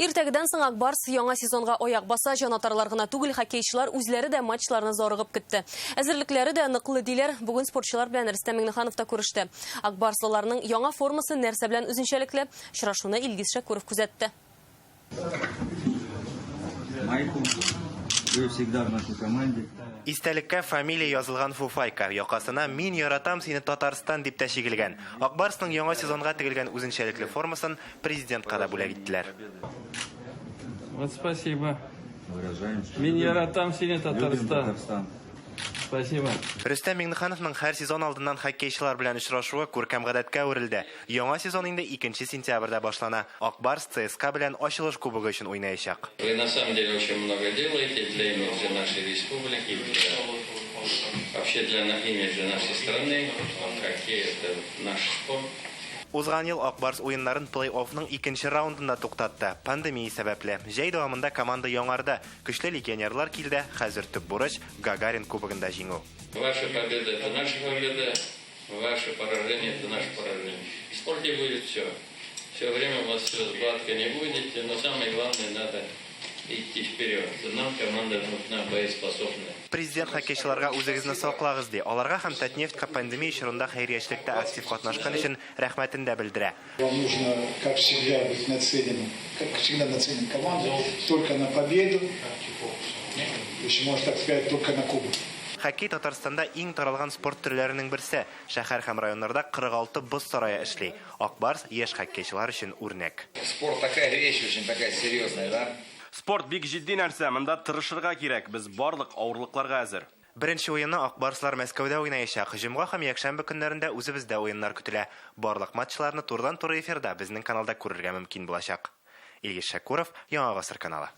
Иртәгедән соң Ак Барс яңа сезонга аяк баса. Җанатарлар гына түгел, хоккейчылар үзләре дә матчларны зарыгып көтте. Әзерлекләре дә ныклы диләр. Бүген спортчылар белән Рөстәм Миңнеханов та күреште. Ак Барслыларның яңа формасы нәрсә белән үзенчәлекле? Очрашуны Илгиз Шәкүров күзәтте. Майку, вы всегда в нашей команде. Истәлеккә фамилия язылган фуфайка, якасына Мин яратам сине, Татарстан дип тә чигелгән. Ак Барсның яңа сезонга тегелгән үзенчәлекле формасын президентка да бүләк иттеләр. Вот спасибо. Выражаем, что Мин любим- яратам сине, любим Татарстан. Татарстан. Спасибо. Рөстәм Миңнехановның һәр сезон алдыннан хоккейчылар белән очрашуы күркәм гадәткә әверелде. Яңа сезон инде 2 сентябрьдә башлана. Ак Барс ЦСКА белән ачылыш кубогы өчен уйнаячак. Вы на самом деле очень много делаете для имиджа нашей республики, вообще для имиджа нашей страны. Хоккей – это наш спорт. Узган ел Ак Барс уеннарын плей-оффның икенче раундында туктатты. Пандемия сәбәпле. Җәй дәвамында команда яңарды. Көчле легионерлар килде. Хәзер төп бурыч Гагарин кубогында җиңү. Ваша победа – это наша победа, ваше поражение – это наше поражение. В спорте будет все. Все время у вас все гладко не будет, но самое главное – надо идти вперед. Нам команда нужна боеспособная. Президент хоккейчыларга үзегезне саклагыз ди. Аларга һәм Татнефтька пандемия чорында хәйриячелектә актив катнашкан өчен рәхмәтен дә белдерә. Вам нужно, как всегда, быть нацеленным, как всегда нацелен команду, только на победу, если можно так сказать, только на кубок. Хоккей Татарстанда иң таралган спорт төрләренең берсе. Шәһәр һәм районнарда 46 боз сарае эшли. Ак Барс яшь хоккейчылар өчен үрнәк. Спорт такая вещь очень такая серьезная, да? Спорт бик җитди нәрсә, монда тырышырга кирәк. Без барлык авырлыкларга әзер. Беренче уенны Ак Барслар Мәскәүдә уйнаячак. Җомга һәм якшәмбе көннәрендә үзебездә уеннар көтелә. Барлык матчларны турыдан-туры эфирда безнең каналда күрергә мөмкин булачак. Илгиз Шәкүров, Яңа Гасыр каналы.